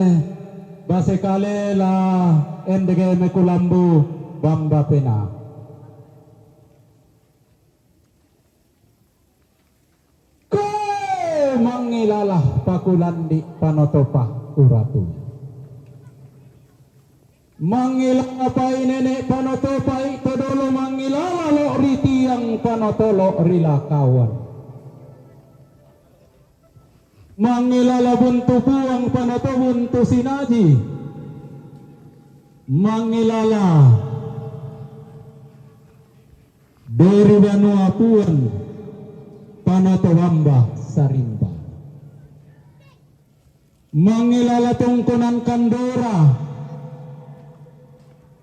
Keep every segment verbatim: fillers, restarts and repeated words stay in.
Basekale la endege me kulambu bamba pena. Koe mangilala pakulandi panotopa uratu. Mangilala pai nene panotopa i todolo, mangilala lo ri tiang panoto lo ri lakawan. Mangilala buntu puang panoto buntu sinaji. Mangilala dori banua puan panoto bamba sarimba. Mangilala tongkonan kandora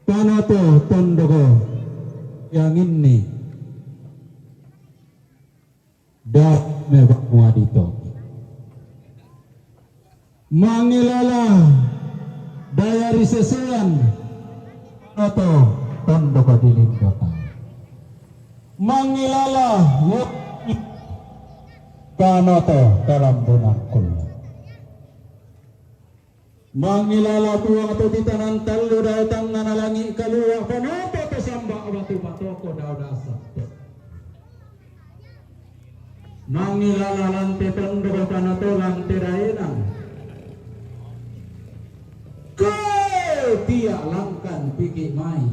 panoto tondogo yang ini. Dame banua dito. Mangilala daya ri sesean panoto tondogo di lindota. Mangilala wo panoto dalam bunan kulo. Mangilala puang to titanan tallo dao tangngana langi kalua panoto to samba batu patoko dao dasa. Mangilala lante tondok panoto lante daenang. Koe tia langkan piki mai.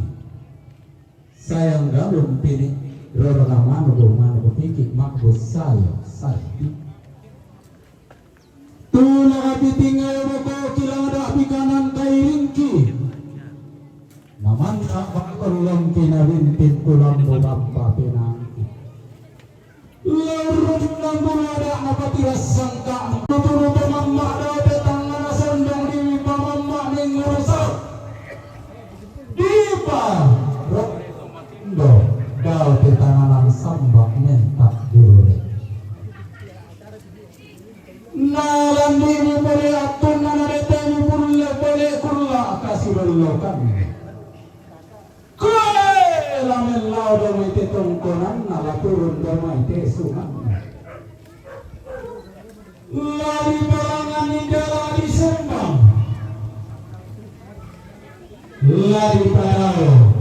Sayang galung pini roro na manu bo manu bo piki mak bo sayo sayo. Tula api tinggal boko kilada pikanan kairingki. Namanta bakon longki na bintin kulambu bamba penangki. Laurun lambu lada napati rasangka. Tutu-tutu mamma dao petangana sondong diwi pamamma ning urusan. Dipa ro indo dao petangana samba mentak dure. Nalandini pole attonna nadeteni pulle pole kulla kasilollokan. Koe la mellao damai te tongkonanna la turun damai te sunganna. La dipalangan ninda la disembang. La dipadao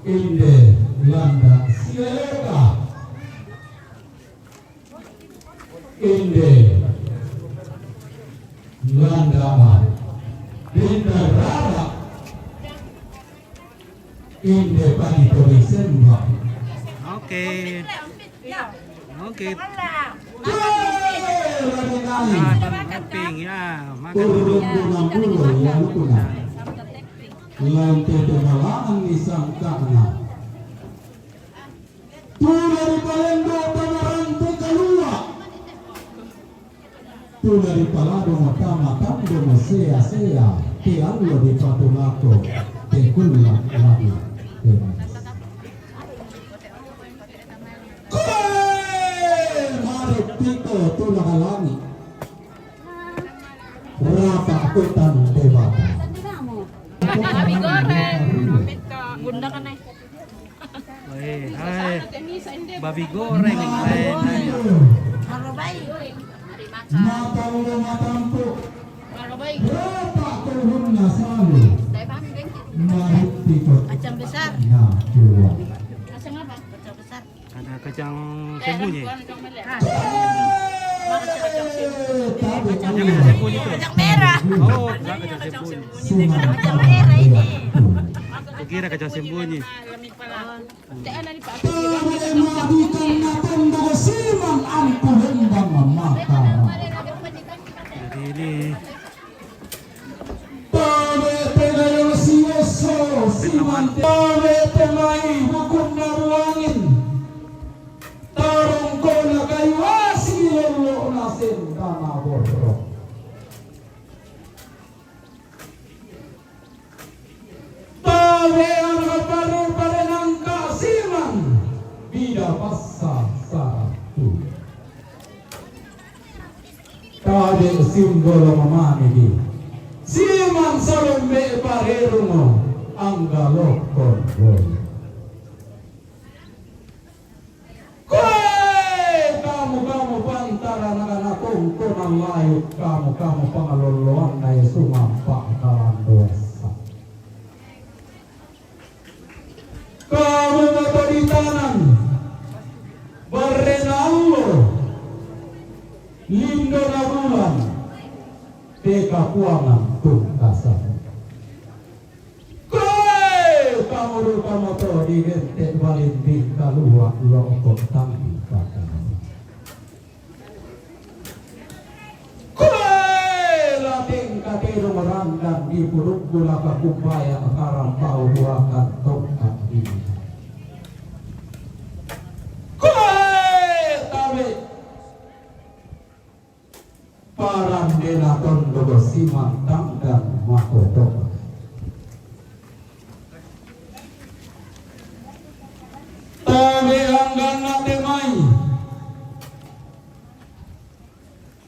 inde landa sileleka. Inde landa ma. Inde rara. Inde padi to disemba. Oke. Oke. Nah, makan kuping ya, makan kuping. Turun gunung pulau ya lukuna. Lantai pemalangan ni sangkana. Tula dipalendo pamarante kalua. Tula dipalado matama tando masea-sea. Te allo dipatulako te kulla lagi. Koe mari pito tula kalangi. Rapa kutan debata. Babi goreng. Bunda kan eh. Weh, hai. Babi goreng. Hai, hai. Mata ulo matampu. Berapa tuhunna salu? Mahitti ko. Kacang besar. Nah, dua. Kacang apa? Kacang besar. Ada kacang sembunyi. Kacang sembunyi itu. Kacang merah. Oh, bukan kacang sembunyi. Kacang merah ini. Kukira kacang sembunyi. Tabe madikan na tondok siman angku hembang maka. Jadi ini Tabe te gayo sioso siman tabe te mai bukunna buangin. Tarongkona kayu asi lolona sendana borro. Tabe ana pare-pare nangka siman bida passa saratu. Tabe singgolo mamani di siman salombe parerungo angga lokon boy. Koe kamu-kamu pantara na-, na tongkona Layuk kamu, kamu pangaloloanna e sumampa kalandoessa. Kamu mo to ditanan, barrena allo, lindona bulan, deka kuangan tungkasan. Koe kamu duka mo to digente' balimbing kalua' lompo tanggi pakara. Koe la tengka tedong randan dipurukku laka kumbaya karambau duakan tongka' dini. Koe tabe' parandena tondok simantang dan makoto. Tabe' angganna te mai.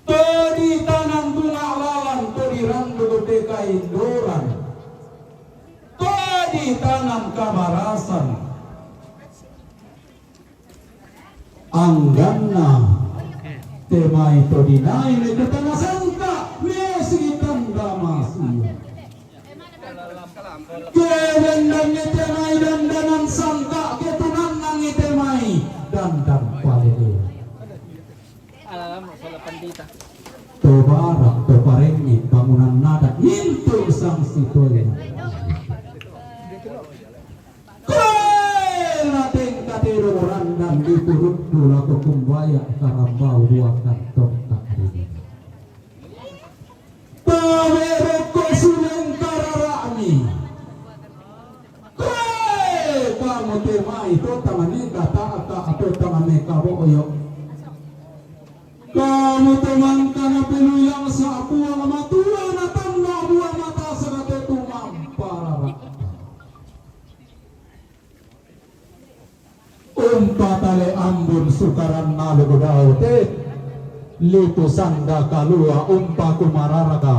To ditanan bunga' lalan, to diranduk te kaindoran, to ditanan kabarasan. Angganna te mai to dinai me' kutana sangka', me' sigitan damasi. Ke dandan te mai dandanan sangka', ke tunannan te mai dandan palele. To bara', to parengnge', bangunan adat, mintu' sangsi toina. Koe la tengka tedong randan dipurukku lako kumbaya karambau duakan tongka' dini. Tabe' rokko suleng karara'mi. Koe kamu te mai to tangane kata'ka' to tangane kabo'yo'. Kamu to mangkana peluyang sa' Puang Matua natanna bua mata sagate tumampa rara'. Umpa tale ambun sukaran nalu dao te, lipu sanda kalua' umpa kumararaga,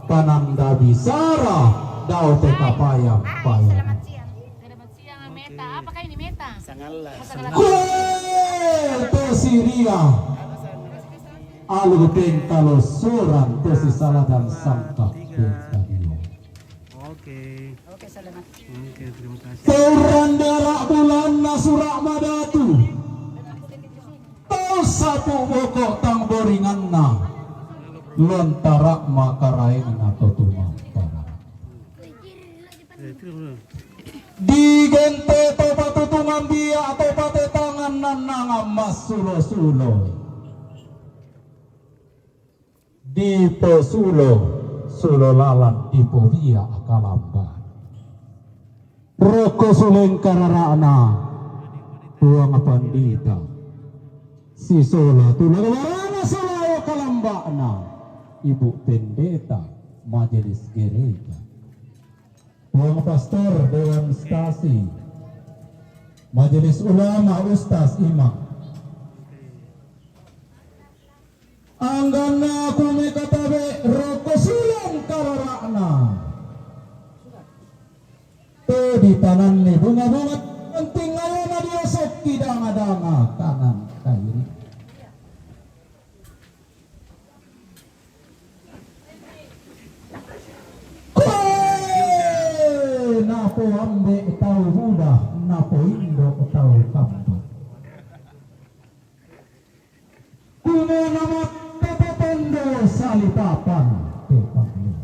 pananda bisara dao te kapayang-payang. Selamat siang. Selamat siang, Meta. Apakah ini Meta? Sangallas. Koe to siria. Alu tengka losoran to sisaladan sangka' tengka dio. Oke. Oke, selamat. Oke, terima kasih. Tauran dara' bulanna sura' madatu. Tau sapu' boko' tang boringanna. Lontara' makaraengna to tumampara. Eh, itu dulu. Digente' to patutungan bia' to patetangan nannangan massulo-sulo. Diposulo, sulo lalan dipobia' kalamba. Rokko suleng karara'na Puang Pandita, sisola tu nagabarana solao kalamba'na Ibu Pendeta Majelis Gereja, Puang Pastor Dewan Stasi, Majelis Ulama Ustaz Imam. Angganna ku me' katabe' rokko suleng karara'na. To ditananni bunga-bunga penting ayana dio sokki danga-danga kanan kairi. Koe napoambe' tau buda, napoindo' tau kampa. Kumona matte tondo salipapan te pangli.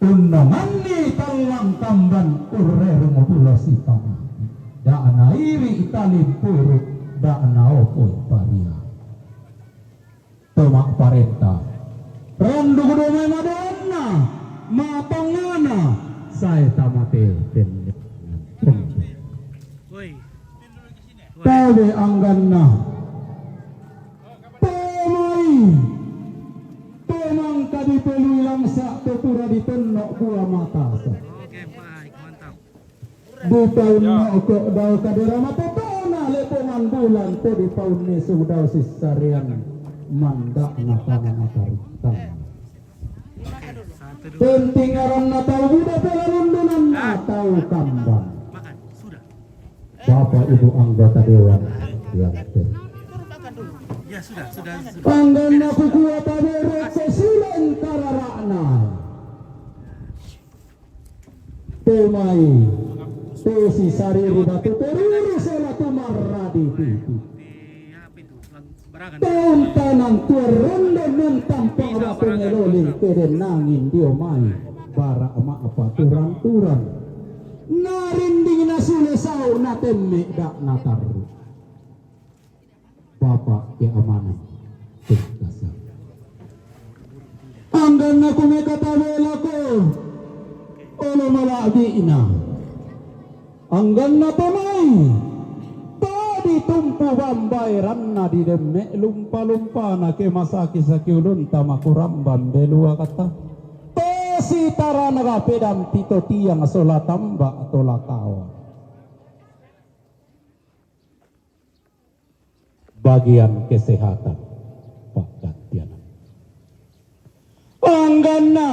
Unnonganni tallang kamban urrerung pulo sipana. Da'na iri talimpuru, da'na opoi paria. To ma'parenta. Randuk domai madoanna, matongana, sae tamate tenne. Woi. Tabe' angganna. Temai. Temangka dipelui langsa' to pura ditonno' bua matasa. Oke, baik, mantap. Dipaunno'ko' dao kadera matotona lepongan bulan to dipaunnesu dao sissarean manda'na tana matarintang. Penting aranna tau buda pela lundunanna tau kambang. Bapak Ibu anggota dewan yang ter- Angganna kukua tabere ko sulen karara'na. Te mai, te sisariri batu teruru sola tu marradi pipi. Tauntanan tuan rondo nun tampang batu ngelolin keden nangin dio mai. Bara ma'pa turan-turan. Narinding nasule sau natemme da natarru. Bapak keamanan. Tungkasa. Angganna kumeka tabela ko olo mala'bi'na. Angganna to mai to ditumpu bambaeranna didemme lumpa-lumpana ke masaki-saki ulunta makurambang belua kata. To sitarana pedampi to tiang sola tamba tola kawa. Bagian kesehatan, Pak Gantianan. Angganna,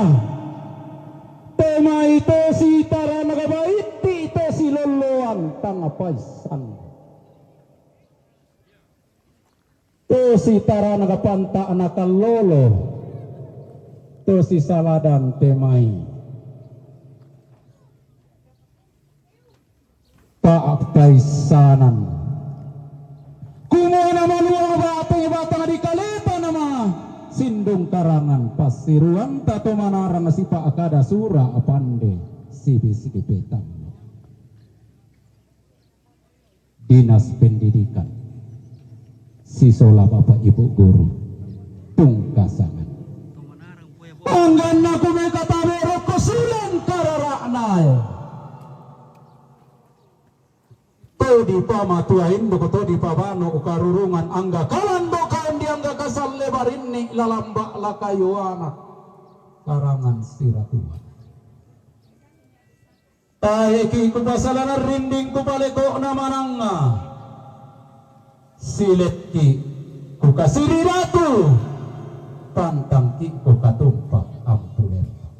te mai to sitarana gabaitti to silolloan tang paissan. To sitarana gapanta nakallolo, to sisaladan te mai. Pa'paissanan. Kumua namaluang bate batang di kaleta nama sindung karangan passiruanta to manarang sipa'kada sura' pande sibisi petang. Dinas Pendidikan sisola Bapak Ibu Guru tungkasangan. Angganna kumeka tabere ko sulen karara'na. To dipamatua indo' to dipabano karurungan angga kalando kaondi angga kasalle barinni lalamba lakayuana karangan siratuan. Taeki' kupasalanan rinding kupaleko'na manangnga. Silekki' kukasiri ratu, pantangki' kukatumpak ampulempak.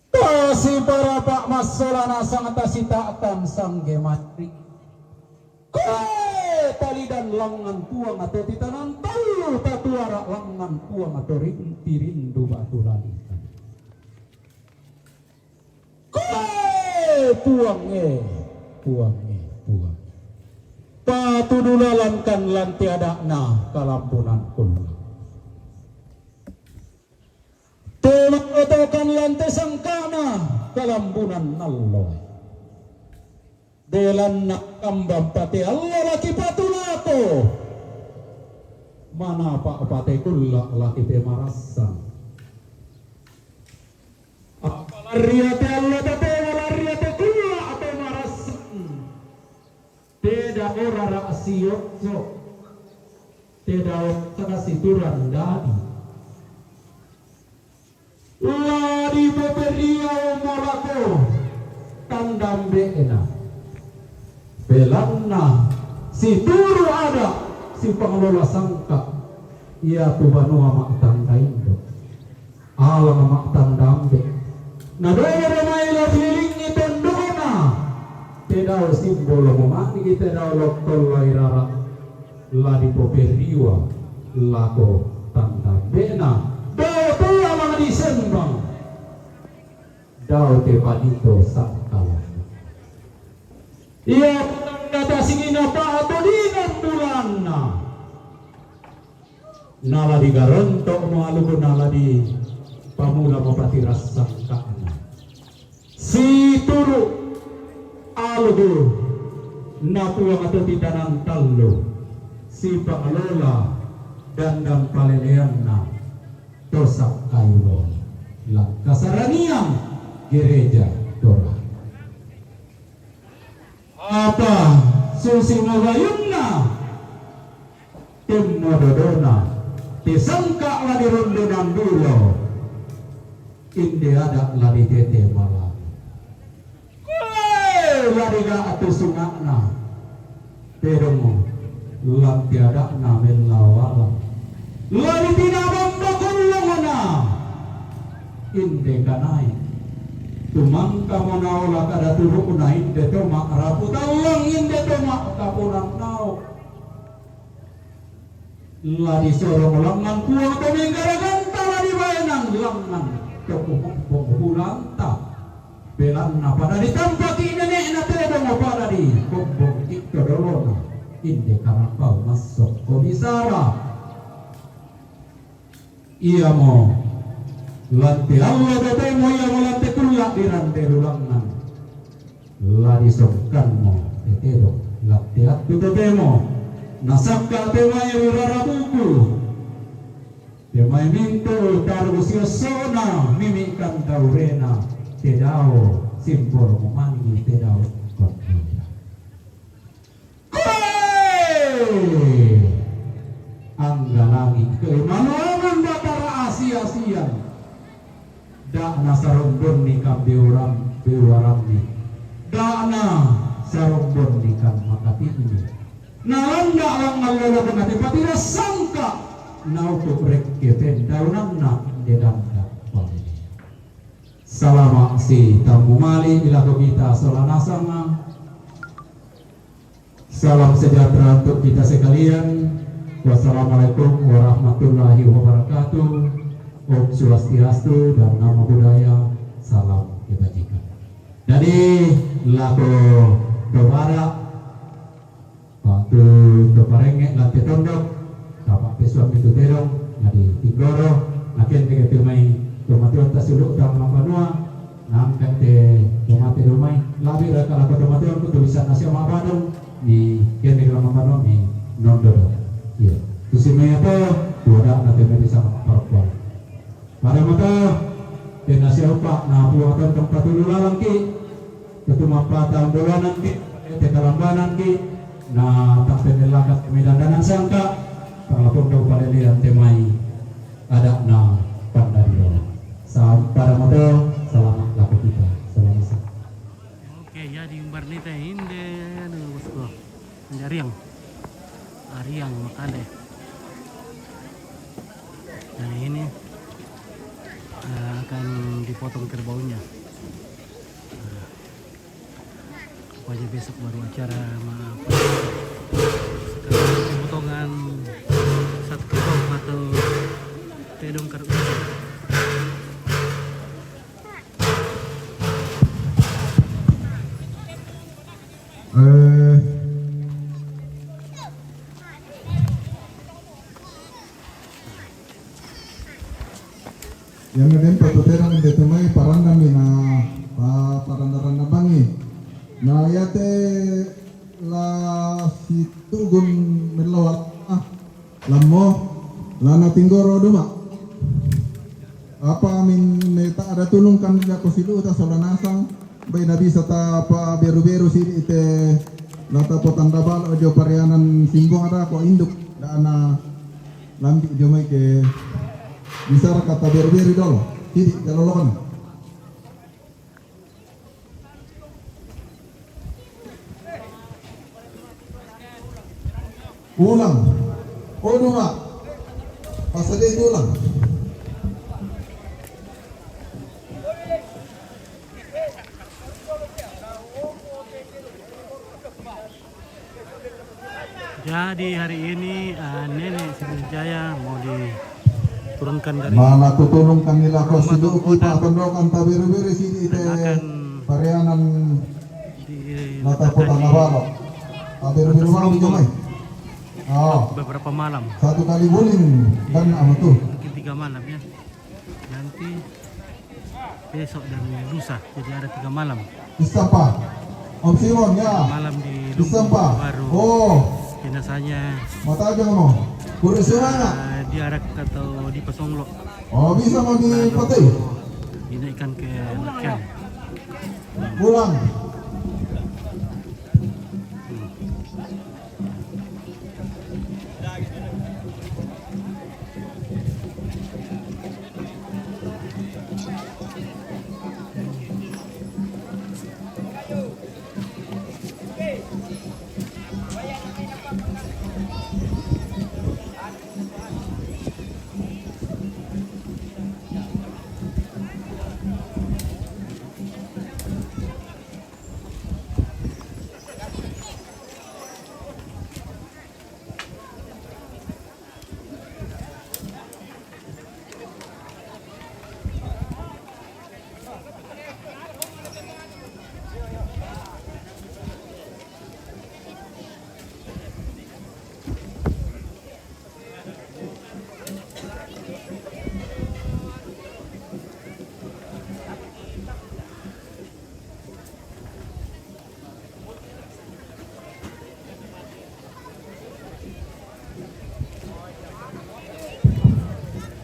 Tasiparapa' massola nasang tasita'tan sangge matri. Koe talidan langngan Puang atau titanan tallu tatuara langngan Puang atau ri-, tirindu batu lalikan. Koe Puang e, Puang e, Puang. Patudu lalangkan lante ada'na kalambunan kulla. Te ma'otokan lante sangka'na kalambunan nalloe. Belanna kambang pate allo laki patulako. Manapa' pate kulla laki te marassan. Apa larria te allo te larria te kulla te marassan. Te dao rara' siotso', te dao saka siturang dadi. La dipeperia omo lako tandambe'na. Belanna situru' ada' sipanglola sangka' iatu banua ma'tangga indo'. Alang ma'tandambe. Na dolo mai lao lilingi tondo'na. Te dao simbolo moma'niki te dao lottong lai rara' la dipoperiwa lako tandambe'na. Dao te alang disembang. Dao te padito sangkala. Ia tanda tasingina pa'todingan bulanna. Nala digaronto'mo aluku nala dipamula mapatirassang ka'na. Situru' aluku napuang to titanan tallu sipanglola dandan paleleanna to Sakkayulo lan kasaranian gereja Torana. Apa susi mabayunna temmo dodona, te sangka' la dirondonan dulo, inde ada' la ditete mala. Koe la diga' tu sunga'na, tedong lante ada'na mellao alang. La ditinabang bakollongna, inde kanai. Tumangkamo naola kada turu'na inde to ma'rapu tallang inde to ma'kaponang nao. La disorong langngan Puang to menggaraganta, la dibaenan langngan to kumombong bulanta. Belanna pada ditampaki nene'na tedong, pada dikombongki to dolona, inde karambau massokko bisara. Iamo lan te allo totemo, iamo lan te kulla dirante lulangngan. La disongkanmo te tedong, lan te attu totemo. Nasakka te mai ri rara buku, te mai mintu taru siossona, mimikan daurena te dao, simbol manggi te dao. Koe! Angga langi' kemanuangan Batara asi-asian. Da'na sarombonni kan bewuaram-, bewuarammi. Da'na sarombonni kan makati'mi. Nalanda' langngan lolokna te patirassangka, nauku' rekke pendaunanna inde danda' palele. Salama' sitammu mali' ilako kita sola nasanga. Salam sejahtera untuk kita sekalian. Wassalamualaikum warahmatullahi wabarakatuh. Om Swastiastu dan Namo Buddhaya. Salam kebajikan. Jadi, lako to bara', waktu to parengnge' lan te tondok, tapa'pesuammi tu tedong, na ditinggoro, na kenneke te mai tomatuatta siulu'ta ma'panua, naangka' te tomate domai, la'bi raka lako tomatuangku tu lisanna sia ma'padong, mi kenneke la ma'panua mi nondo do. Iya. Tu simaya to, tu ada'na te mai disanga parokkoan. Pada mata, tena siapa na Puang tentang patulu lalangki', tetu mappatang dolanangki', te kalambanangki', na tappenellakan te mai dandanan sangka', tang lapong dau palelean te mai ada'na pandadi dolang. Sa-, pada mata, selamat lako kita, selamat sa- Oke, jadi umbar nita inde, anu, bosku. Inde ariang. Ariang makale. Nah, ini, eh, akan dipotong kerbaunya. Nah, rupanya besok baru acara ma-, sekarang pemotongan satu kerbau atau tedong kerbau. Eh, iyanna den patuterang de tumai parannami na pa-, paranna-ranna bangi. Na iate la situgun melloa, ah. Lammo, lana tinggoro duma. Apa min ne ta ada tulung kan jako silu'ta sola nasang, bai na bisa ta pa beru-beru sidi te lata potanda balo jo parianan simbong ada ko induk dana lambi jo mai ke bisa raka ta beru-beru dolo. Sidi jalolokan. Ulang. Oh, dua. Pasal dia itu ulang. Jadi hari ini, eh, Nenek Sriwijaya mau diturunkan dari Mana kutulung kami lako siduku patondokan tabiri-biri sidi te dan akan parianan di nata kota Nabalo. Tabiri-biri mau dijamai. Oh. Beberapa malam. Satu kali buling dan anu tuh. Mungkin tiga malam ya. Nanti besok dan lusa, jadi ada tiga malam. Istampa. Om Simon, ya. Malam di Lumbung Istampa. Baru. Oh. Jenazahnya, Matajang mo. Pura Surana. Eh, diarak atau dipasonglo. Oh, bisa mau dipatay. Dinaikkan ke Lakyang. Pulang.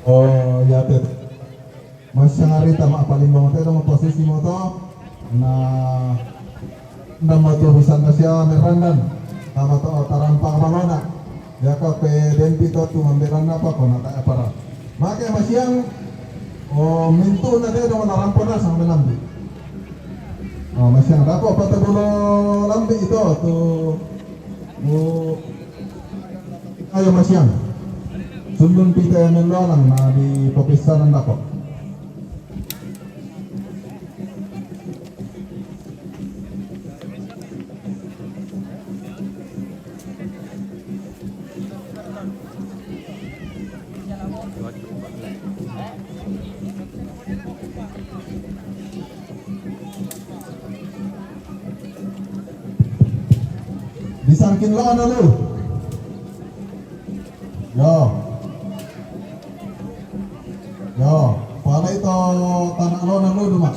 Oh, ya, te. Masiang harita ma' palimbang te dong posisi mo to. Na, nda mo tu bisa na sia merandan. Tama to tarampang malona. Ya ka pe dempi to tu mambelan apa ko na ta para. Make masiang, oh, mintu na te dong na rampo na sang melambi. Oh, masiang dapo pata bulu lambi ito tu. Oh, ayo masiang. Sundun pita yang mendoalang na di papisanan dapo. Di sangkin lo na lu. Yo. Yo, pala ito tana' lo na lu duma.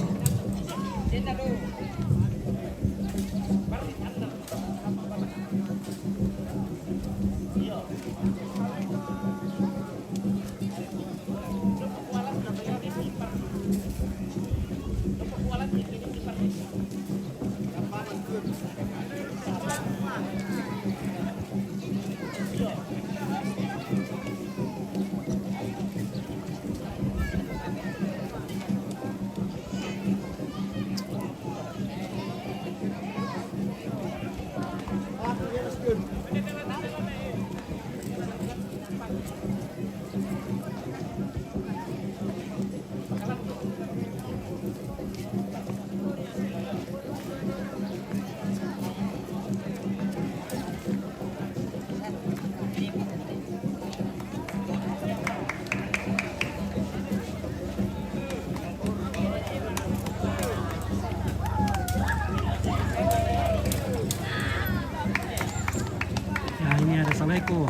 Nah, ini ada seleku.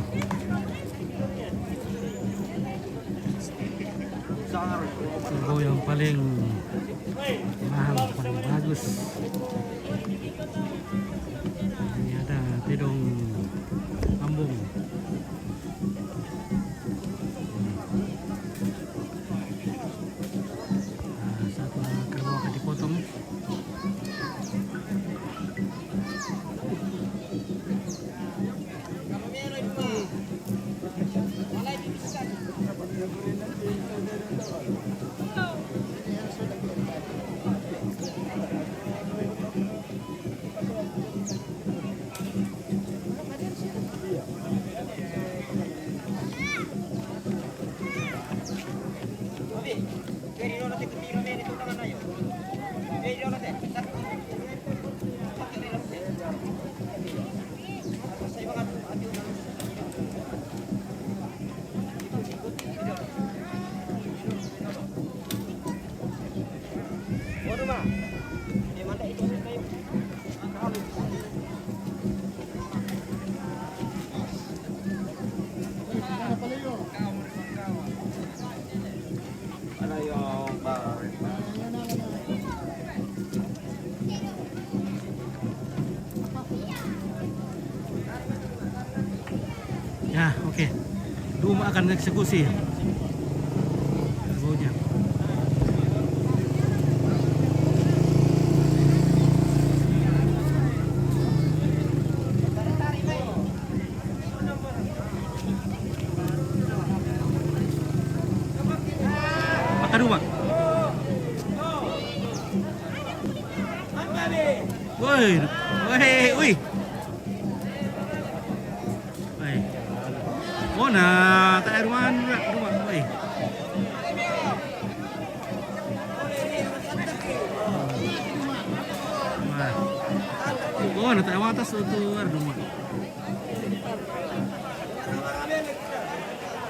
Kerbau yang paling mahal, paling bagus. Ini ada tedong ambung. Nah, satu kerbau akan dipotong. Ya, oke. Duma akan eksekusi. Baunya. Maka duma. Woi, woi, woi. Woi. Oh, na, ta' aruman, duma, woi. Wah. Oh, na, ta' aruman tas tu, duma.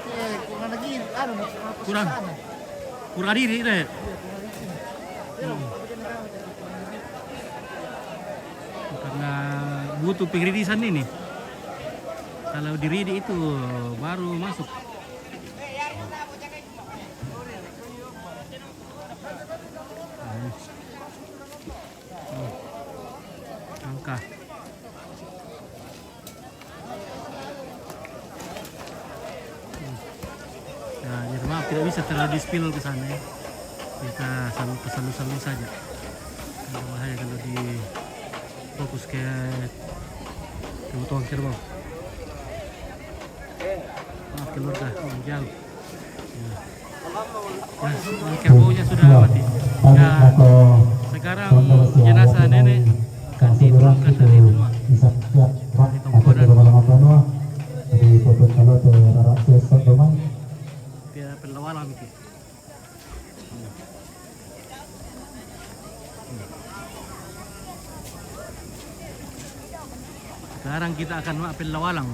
Eh, kurang lagi, anu, kurang. Kurang diri deh. Karena butuh pengredisan ini. Kalau diridi itu baru masuk. Angka. Nah, ini rumah Tidak bisa terlalu di-spill ke sana, ya. Kita sambil pesan-pesan saja. Ada bahaya kalau di fokus ke kebutuhan kerbau. Maaf keluarga, jauh. Ya. Ya, kerbaunya sudah mati. Ya, sekarang jenazah nenek akan diturunkan dari rumah. Dari Tongkonan. Dia pelawalang itu. Sekarang kita akan main lawalang.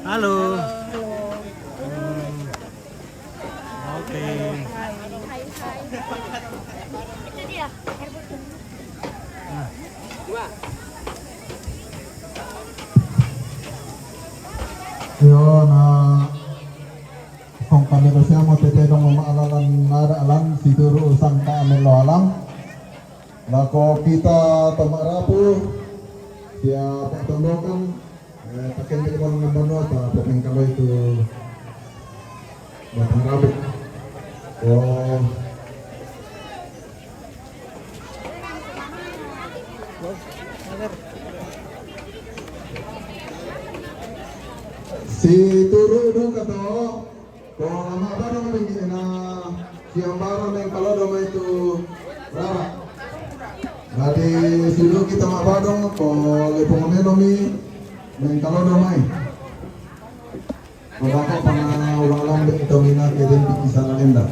Halo. Hmm. Oke. Nah. Yo, na, kong kami ko siya mo tete dong mo maalalan nara alam si turu usang ka amel lo alam. Lako kita tama rapu siya patundokan. Eh, pakai di kepala ngamano apa pakai kalau itu batang rabu. Oh. Si turu du kato, ko lama ba dong tinggi na siambara neng kalodo mai tu rara. Dadi sidu kita ma ba dong ko lepo ngameno mi neng kalodo mai. Ko bako pana ulang lambe ito mina keden di kisah lenda.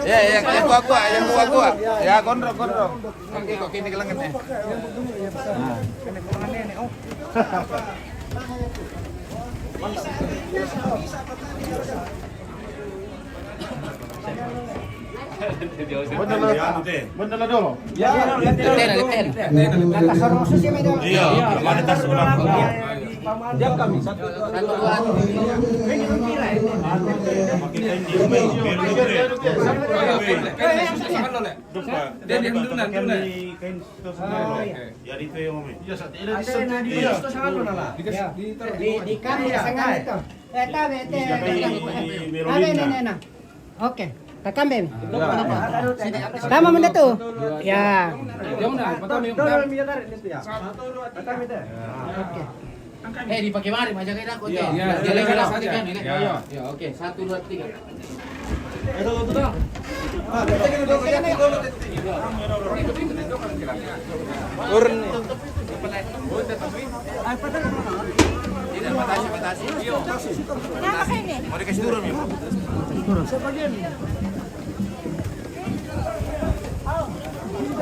Ya, ya, yang kuat-kuat, yang kuat-kuat. Ya, gondrong, gondrong. Oke, kok ini kelengen ya. Nah. Bener lah, bener lah dulu. Ya, leten, leten. Iya, ada tas ulang. Dia kami satu, dua, tiga. Pakai kain dia, main biru, biru. Dia, dia, dia, dia, dia. Dia, dia, dia, dia. Kain. Ah, iya. Jadi itu yang ngomong. Iya, satu. Ada yang di situ sana lah. Di, di, di kami sangat itu. Eh, tabe, te, tabe, nene, na. Oke, takambe. Tama menda tu. Ya. Oke. Eh, dipakai mari, macam ini aku. Iya. Dia lagi saja. Ya, oke, satu, dua, tiga. Turun. Mau dikasih turun ya?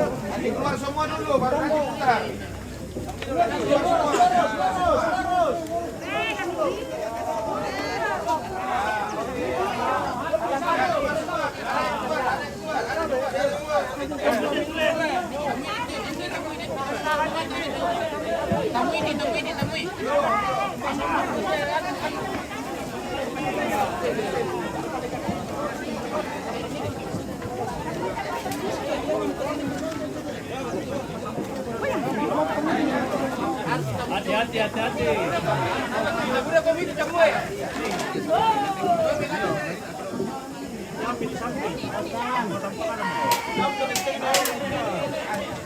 Nanti keluar semua dulu, baru nanti putar. Hati-hati, hati-hati.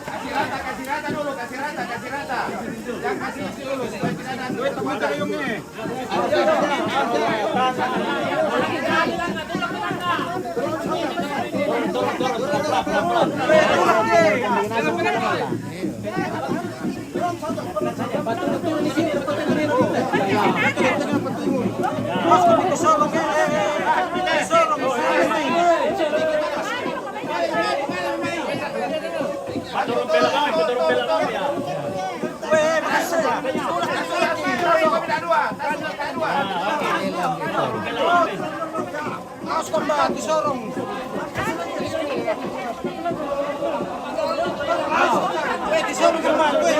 Kasih rata, kasih rata dulu, kasih rata, kasih rata. Jangan kasih isi dulu, supaya tidak ada. Weh, teman tak kayungnya. Awas korban disorong. Weh, disorong korban, weh.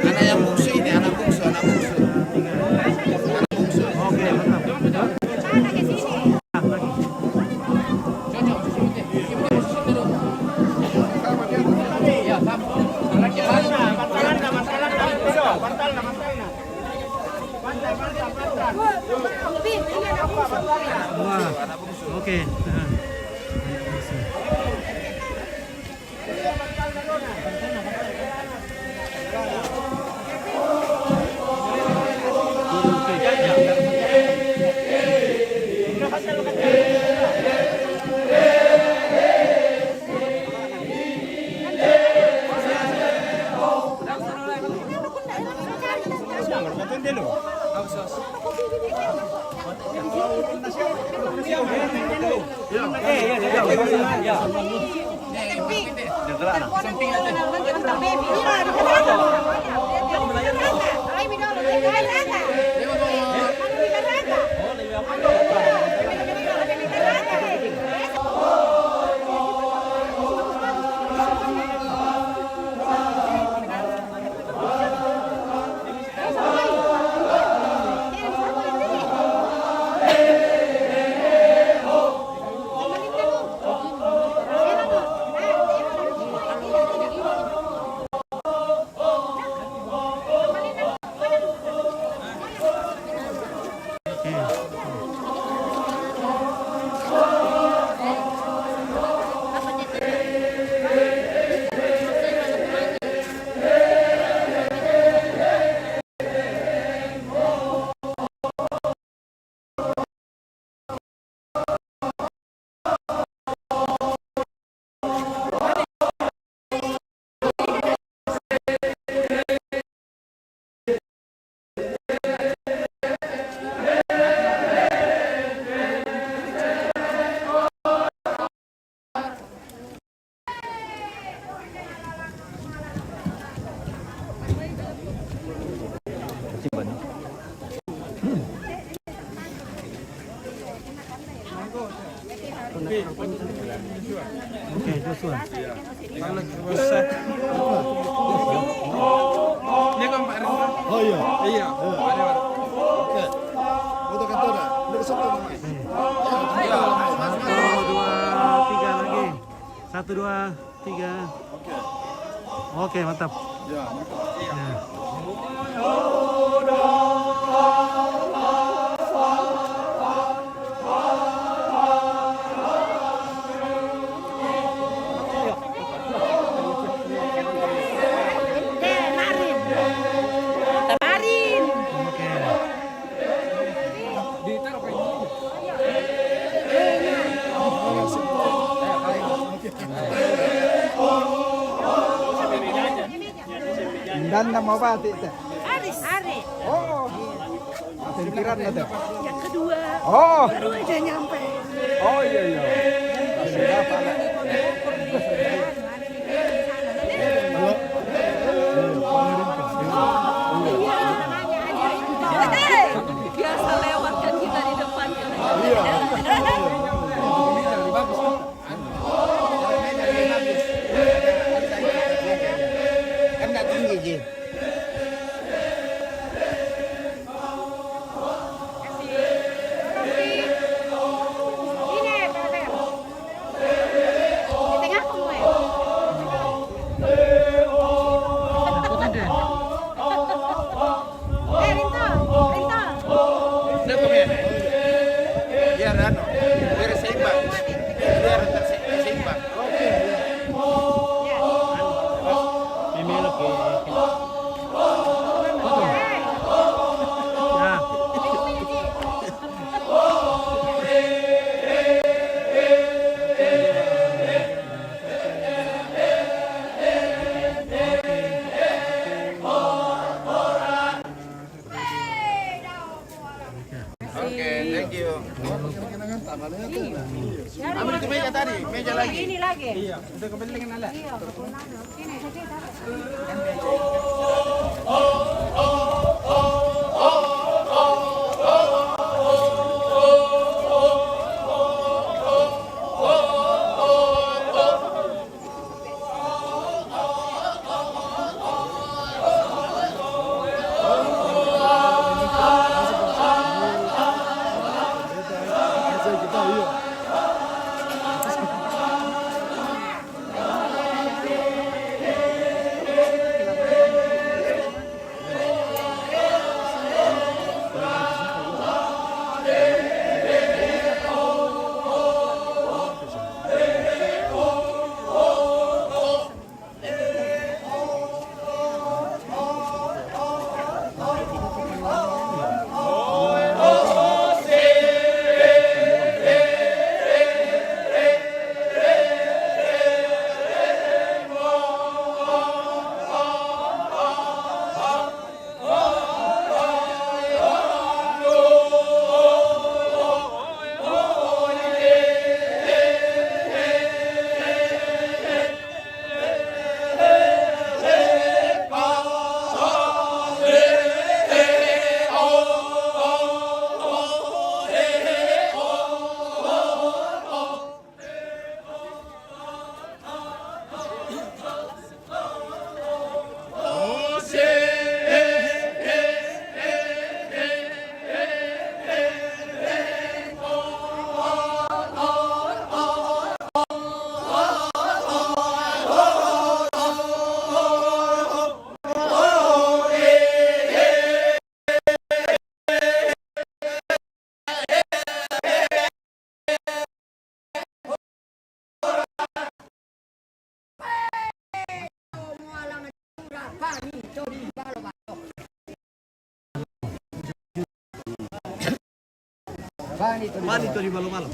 Anak yang bungsu ini, anak bungsu, anak bungsu. Anak bungsu. Oke, mantap. Wah, oke. Nah. Oke, Joshua. Ini kan Pak Rizal. Oh iya. Iya, Pak Rizal. Oke. Foto kantor dah. Ini besok tuh, Mas. Iya. Satu, dua, tiga lagi. Satu, dua, tiga. Oke. Oke, mantap. Ya, mantap. Ya. Kemarin. Oke. Ditaruh kayak gini. Nggak Anda mau batik teh? Aris. Ari. Oh. Pinggiran ada. Yang kedua. Oh. Baru aja nyampe. Oh, iya, iya. Masih apa, Nak? Biasa lewat kan kita di depan. Iya. Kan nggak tinggi, Ji. Di tengah kamu, ya? Eh, Rinto, Rinto. Udah, Kom, ya? Biar anu, biar seimbang. Biar terse-, seimbang. Ini lagi. Nah. Oke, thank you. Ambil itu meja tadi, meja lagi. Ini lagi. Iya, udah kembali dengan alat. Iya, betul. Pani to di balo-balo.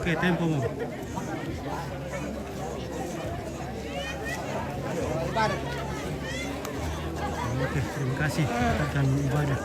Oke, tempo mo. Oke, terima kasih. Kita akan ibadah.